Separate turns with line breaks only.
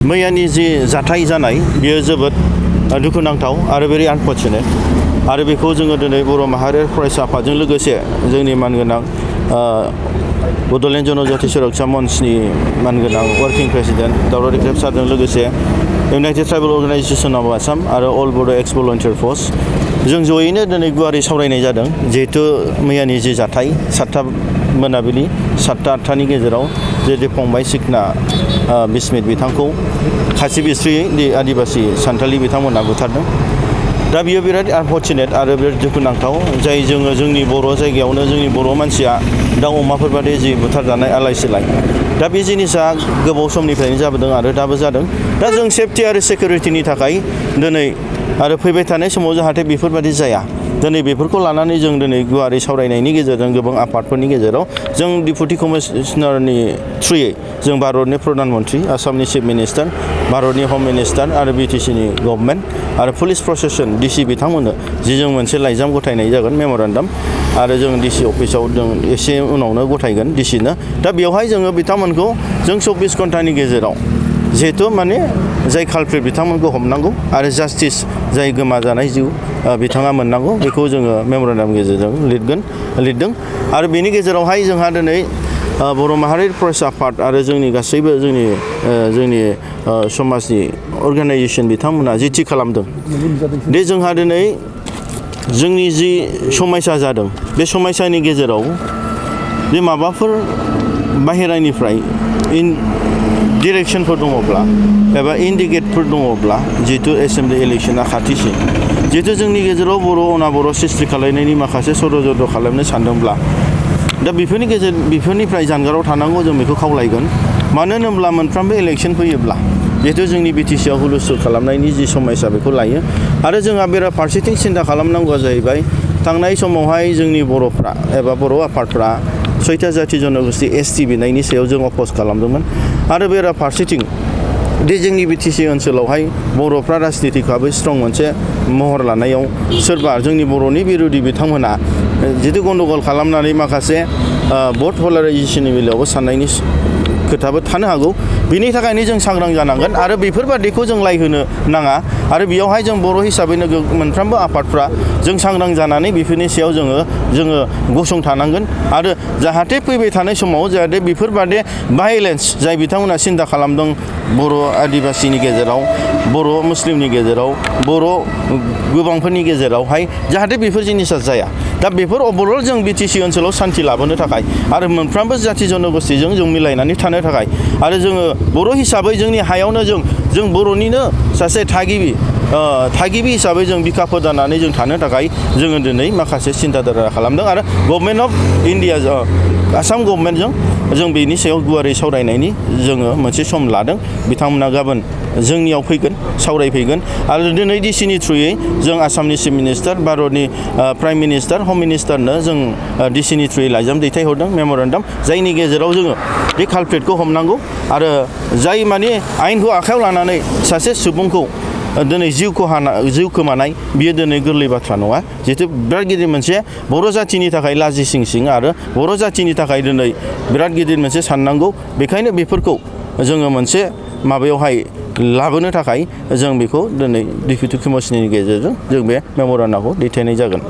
मैयानि जि जाथाय जानाय बेयो जोबोद दुखुनांथाव आरो भेरि आनफर्चुनेट आरो बेखौ जोङो दिनै बर' माहारि फरायसा आफादजों लोगोसे जोंनि मानगोनां बड'लेण्ड जनजाति सुरक्षा मन्चनि मानगोनां वार्किं प्रेसिडेन्ट दावराव दिख्रेब सारजों लोगोसे United tribal organisation of Assam आरो अल बड' एक्स भलन्टियार फर्स जों जयैनो दिनै गुवारै सावरायनाय जादों जिहेथु मैयानि जि जाथाय 7टा मोनाबिलि 7टा 8टानि गेजेराव जे फंबाय सिकना बिस्मित बिथांखौ खासि बिस्रि आदिबासि सान्थालि बिथांमोना बुथारदों। दा बियो बिराद आनफर्चुनेट आरो बिराद दुखुनांथाव जाय जोङो जोंनि बर' जायगायावनो जोंनि बर' मानसिया दाउ अमाफोर बादि जि बुथारजानाय आलाय सिलाय दा बे जिनिसा गोबाव समनिफ्रायनो जाबोदों आरो दाबो जादों। दा जों सेफटि आरो सिकिउरिटिनि थाखाय दिनै आरो फैबाय थानाय समाव जाहाथे बेफोरबादि जाया दिनै बेफोरखौ लानानै जों दिनै गुवारै सावरायनायनि गेजेरजों गोबां आफादफोरनि गेजेराव जों डिपुटि कमिशनारनि थ्रुयै जों भारतनि प्रधान मन्त्रि आसामनि चिफ मिनिस्टार भारतनि हम मिनिस्टार आरो बिटिसिनि गभर्नमेन्ट आरो पुलिस प्रशासन डिसि बिथांमोननो जि जों मोनसे लाइजाम गथायनाय जागोन मेम'रेन्डाम आरो जों डिसि अफिसाव जों एसे उनावनो गथायगोन डिसिनो। दा बेवहाय जोङो बिथांमोनखौ जों 24 घन्टानि गेजेराव जिहेथु माने जाय कालप्रिट बिथांमोनखौ हमनांगौ आरो जास्टिस जाय गोमाजानाय जिउ बिथाङा मोननांगौ बेखौ जोङो मेम'रेन्डामनि गेजेरजों लिरदों आरो बेनि गेजेरावहाय जोंहा दिनै बर' माहारि फरायसा आफाद आरो जोंनि गासैबो जोंनि समाजनि अर्गानाइजेसन बिथांमोना जि थि खालामदों दे जोंहा दिनै जोंनि जि समयसा जादों बे समयसानि गेजेराव जे माबाफोर बाहेरानिफ्राय डिरेक्सनफोर दङब्ला एबा इन्डिकेटफोर दङब्ला जिहेतु एसेम्बलि इलेक्शना खाथिसिन जिहेतु जोंनि गेजेराव बर' अनाबर' सृष्टि खालामनायनि माखासे षड्यन्त्र खालामनो सानदोंब्ला दा बेफोरनिफ्राय जानगाराव थानांगौ जों बेखौ खावलायगोन। मानो होनोब्ला मोनफ्रोमबो इलेक्शन फैयोब्ला जिहेतु जोंनि बिटिसिआव हुलुस्थुल खालामनायनि जि समयसा बेखौ लायो आरो जोंहा बेराफारसेथिं सिन्था खालामनांगौआ जाहैबाय थांनाय समावहाय जोंनि बर'फ्रा एबा बर' आफादफ्रा 6टा जाथि जनगोष्ठी एसटि बिनायनि सायाव जों अप'ज खालामदोंमोन आरो बेराफारसेथिं दे जोंनि बिटिसि ओनसोलावहाय बर'फ्रा राजनितिकआबो स्ट्रं मोनसे महर लानायाव सोरबा जोंनि बर'नि बिरोधि बिथांमोना जितु गन्दगल खालामनानै माखासे भट पलाराइजेसननि बेलायावबो साननायनि खोथाबो थानो हागौ। बिनि थाखायनो जों सांग्रां जानांगोन आरो बेफोरबादिखौ जों लायहोनो नाङा आरो बेयावहाय जों बर' हिसाबैनो मोनफ्रोमबो आफादफ्रा जों सांग्रां जानानै बेफोरनि सायाव जोङो गसंथानांगोन आरो जाहाथे फैबाय थानाय समाव जाहाथे बेफोरबादि भायलेन्स जाय बिथांमोना सिन्था खालामदों बर' आदिबासिनि गेजेराव बर' मुस्लिमनि गेजेराव बर' गोबांफोरनि गेजेरावहाय जाहाथे बेफोर जिनिसा जाया। दा बेफोर अभारअल जों बिटिसि ओनसोलाव सान्थि लाबोनो थाखाय आरो मोनफ्रोमबो जाथि जनगोष्ठीजों जों मिलायनानै थानो थाखाय आरो जोङो बर' हिसाबै जोंनि हायावनो जों बर'निनो सासे थागिबि हिसाबै जों बिखा फोदाननानै जों थानो थाखाय जोङो दिनै माखासे सिन्थाधारा खालामदों आरो गभर्नमेन्ट अफ इन्डिया आसाम गभर्नमेन्टजों जों बेनि सायाव गुवारै सावरायनायनि जोङो मोनसे सम लादों। बिथांमोना गाबोन जोंनियाव फैगोन सावरायफैगोन आरो दिनै डिसिनि थ्रुयै जों आसामनि चिफ मिनिस्टार भारतनि प्राइम मिनिस्टार हम मिनिस्टारनो जों डिसिनि थ्रुयै लाइजाम दैथायहरदों मेम'रेन्डाम जायनि गेजेराव जोङो बे कालप्रिटखौ हमनांगौ आरो जाय माने आयेनखौ आखायाव लानानै सासे सुबुंखौ दिनै जिउ खोमानाय बियो दिनै गोरलै बाथ्रा नङा जिहेतु बिराद गिदिर मोनसे बर' जाथिनि थाखाय लाजिसिंसिं आरो बर' जाथिनि थाखाय दिनै बिराद गिदिर मोनसे साननांगौ। बेखायनो बेफोरखौ जोङो मोनसे माबायावहाय लाबोनो थाखाय जों बेखौ दिनै डिपुटि कमिशनारनि गेजेरजों जों बे मेम'रेन्डामखौ दैथायनाय जागोन।